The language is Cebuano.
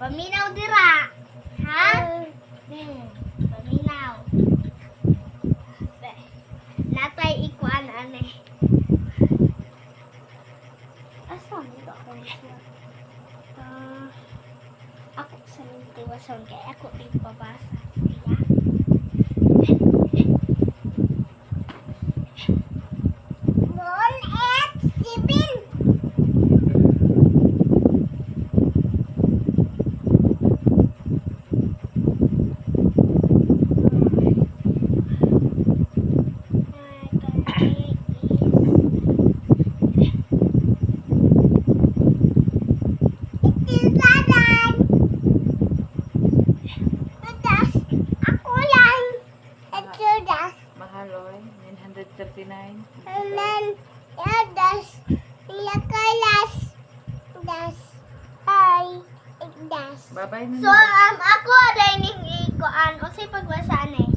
Paminaw dira. Ha? Paminaw. Natay ikuan ane. Asa mo ba ako siya? Ah, ako sa tiwason kay ako din pabasa siya. 1, 8, 7. Mahal, oy. 939. And then, yeah, das, das, das, ay, das. Babay na. So, ako dining ikuan, o say pagbasa na eh.